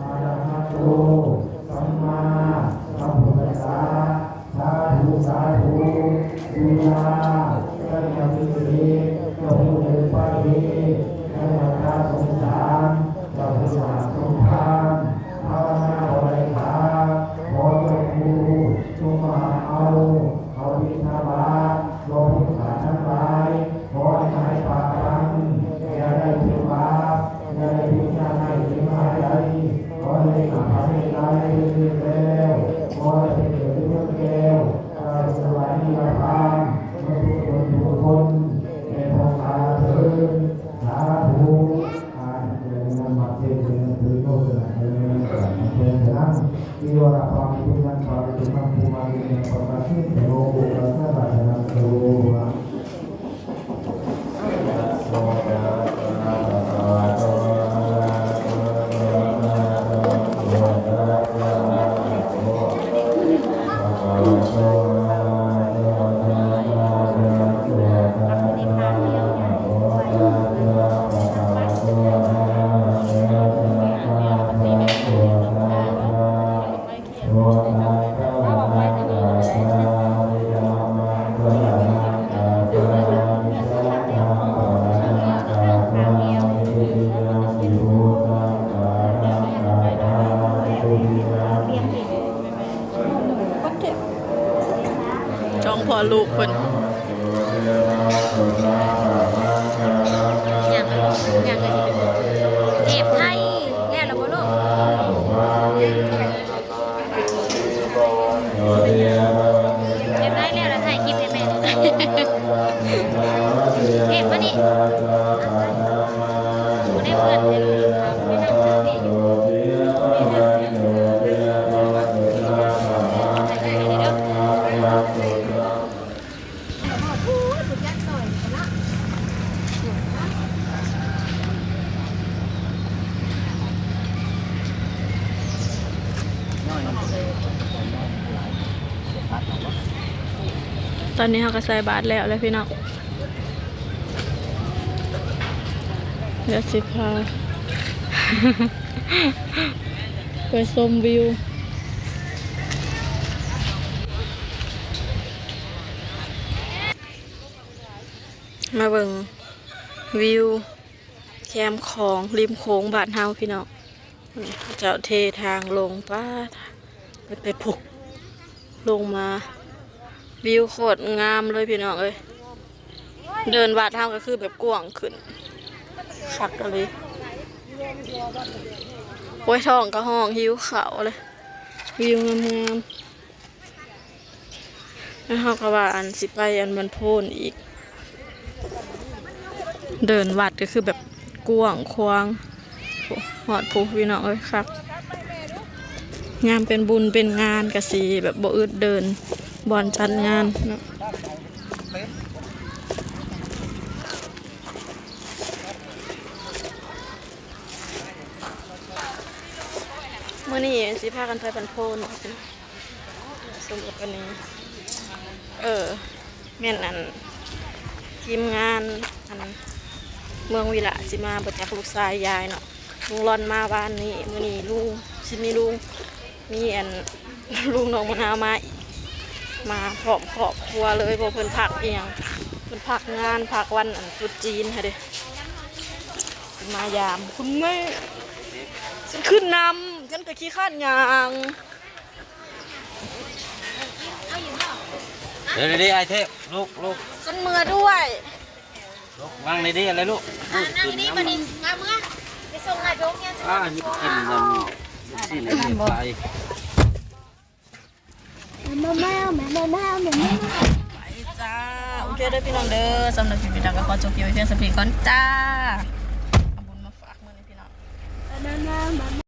ອະລະຫະໂຕ ສຳມາສຳພຸດທັດສະ ສາທຸ ສາທຸ ບຸນຍາໄຊຍະວິເສດ ເຈົ້າຜູ້ເດີນພະເຫດໃນວັດຕະສົງສານ ເຈົ້າຜູ້ສ້າງສົງຄາມ ພາວະນາບໍ່ໄດ້ທ່າ ຂໍເຈົ້າຜູ້ຈົ່ງມາຮັບເອົາ ເຂົ້າບິນທະບາດ ລອງຜູ້ຂ້າທັງຫຼາຍ ຂໍໃຫ້ຫາຍປາກພັງ ຢ່າໄດ້ເປັນບາບ ຢ່າໄດ້ເປັນຍາກໄຮ້ເປັນມາໄດ້ ຂໍໃຫ້ໄດ້ກິນພາຍໃນກາຍໃນເດີນນີ້ແລ້ວ ຂໍໃຫ້ໄດ້ເກີດເປັນເມືອງແກ້ວ ກາຍສະຫວັນນິລະພານ ໝົດທຸກຄົນທຸກຄົນ ເອີ ສອງພໍ່ລູກເພິ່ນ ເທບໄທ ແລ້ວລະບໍ່ລູກ? ເທບໄທແລ້ວລະ ຖ່າຍຄລິບໃຫ້ແມ່ ເທບມານີ້ ບໍ່ໄດ້ເພື່ອນເທບ ຕອນນີ້ເຮົາກໍໃສ່ບາດແລ້ວແຫຼະພີ່ນ້ອງ ດຽວຊິພາໄປຊົມວິວ. ມາເບິ່ງວິວແຄມຂອງລິມໂຂງບ້ານເຮົາພີ່ນ້ອງ ເຂົາເຈົ້າເທທາງລົງ ປາດ ໄປ ໄປພຸ້ນ ລົງມາ ວິວໂຄດງາມເລີຍພີ່ນ້ອງເອີຍ ເດີ່ນວັດເຮົາກໍຄືແບບກວ້າງຂຶ້ນ ຄັກອີ່ຫຼີ ໂອ້ຍ ທ້ອງກໍຮ້ອງ ຫິວເຂົ້າເລີຍ ວິວງາມໆ. ແລ້ວເຮົາກໍວ່າອັນຊິໄປອັນບ້ານໂພນອີກ ເດີ່ນວັດກໍຄືແບບກວ້າງຂວາງ ໂອ້ ຮອດພຸ້ນພີ່ນ້ອງເອີຍ ຄັກ ຍາມເປັນບຸນເປັນງານກໍຊິແບບບໍ່ອຶດເດີ່ນບ່ອນຈັດງານເນາະ. ມື້ນີ້ຊິພາກັນໄປບ້ານໂພນ ສົມກັບອັນນີ້ ເອີ ແມ່ນອັນ ທີມງານອັນ ເມືອງວິລະຊິມາ ບໍ່ຈັກລູກຊາຍຍາຍເນາະ ລຸງລອນມາວານນີ້ ມື້ນີ້ລຸງ ຊິມີລຸງ ມີອັນ ລຸງນ້ອງມະນາວມາອີກ ມາພ້ອມຄອບຄົວເລີຍ ເພາະເພິ່ນພັກອີ່ຫຍັງ ເພິ່ນພັກງານ ພັກວັນອັນ ຕຣຸດຈີນຫັ້ນເດ້ ຊິມາຢາມ ຄຸນແມ່ ສັນຂຶ້ນນຳ ສັນກໍຂີ້ຄ້ານຍ່າງ ເດີໆ ອ້າຍເທບ ລຸກໆ ສັນເມືອດ້ວຍ. ວາງດີໆ ອະໄລລູກ ອ່າ ນັ່ງດີບັດນີ້ ມາເມືອ ໄປສົ່ງອ້າຍໄປໂຮງຮຽນ ອ່າ ກິນນັ້ນ ຊີ້ນໄປ ໄປຈ້າ ໂອເຄເດີພີ່ນ້ອງເດີ ສຳລັບຄລິບນີ້ກໍຂໍຈົບຄລິບໄວ້ພຽງສ່ຳນີ້ກ່ອນຈ້າ ເອົາບຸນມາຝາກມື້ນີ້ພີ່ນ້ອງ.